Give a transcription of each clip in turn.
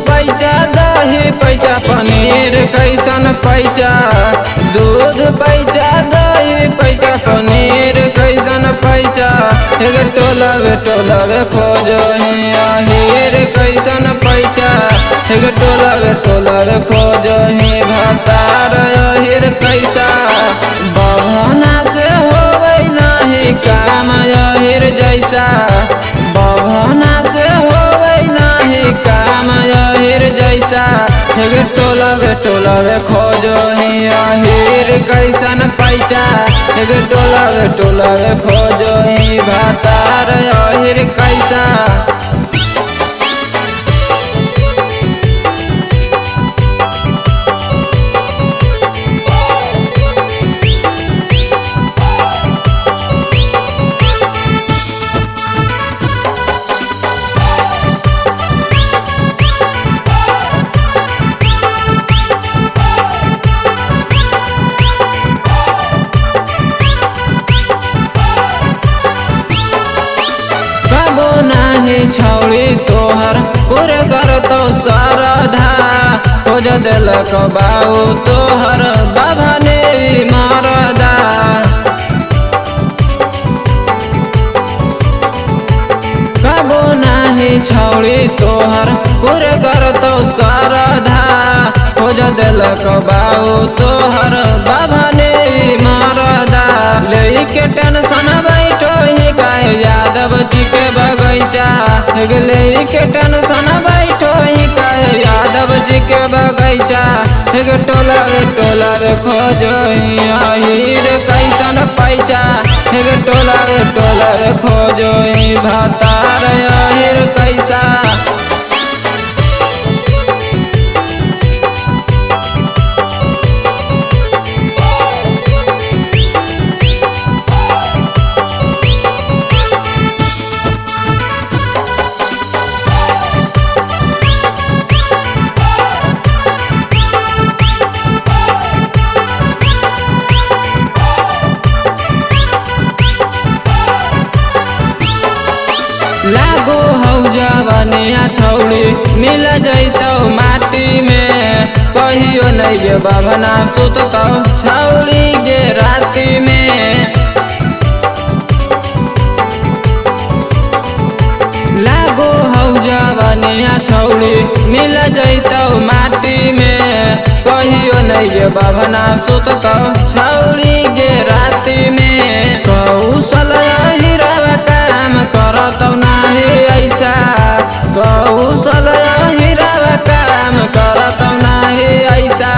पैचा दही पैचा पनीर कैसन पैचा, दूध पैचा दही पैचा पनीर कैसन पैचा। हे टोलवे टोलवे खोजो ही अहीर कैसन पैचा, हे टोलवे टोलवे खोजो ही भतार अहीर कैसा। बभना से होवे नाही काम अहीर जैसा, बभना से होवे नाही काम अहीर जैसा। हे टोलवे टोलवे खोजो ही अहीर कैसन पैचा, हे टोलवे टोलवे खोजो ही भतार अहीर कैसा। छौड़ी तोहर पूरे करतो सरधा, खोज देलक बाऊ तोहर बाबा ने मारदा। कबो नाही छौड़ी तोहर पूरे करतो सरधा, खोज देलक बाऊ तोहर बाबा ने मारदा। लेके टेंशन बैठो ही काहे यादव जी के बगैचा, लेके टेंशन बैठो ही काहे यादव जी के बगैचा। टोलवे टोलवे खोजो ही अहीर कैसन पैचा, टोलवे टोलवे खोजो ही भतार अहीर कैसा। लागो हौ जवनिया छौड़ी मिल जैतौ माटी में, कहियो नहीं गे बभना सुततौ छौड़ी गे राति में। लागो हौ जवनिया छौड़ी मिल जैतौ माटी में, कहियो नहीं गे बभना सुततौ छौड़ी गे राति में। कौशल अहिरवा काम करतौ नाही ऐसा, कौशल अहिरवा काम करतौ नाही ऐसा।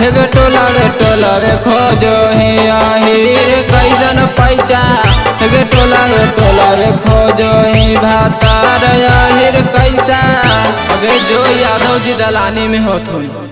हे टोलवे टोलवे खोजो ही अहीर कैसन पैचा, हे टोलवे टोलवे खोजो ही भतार अहीर कैसा। अबे जो यादव जी दलानी में होत होई।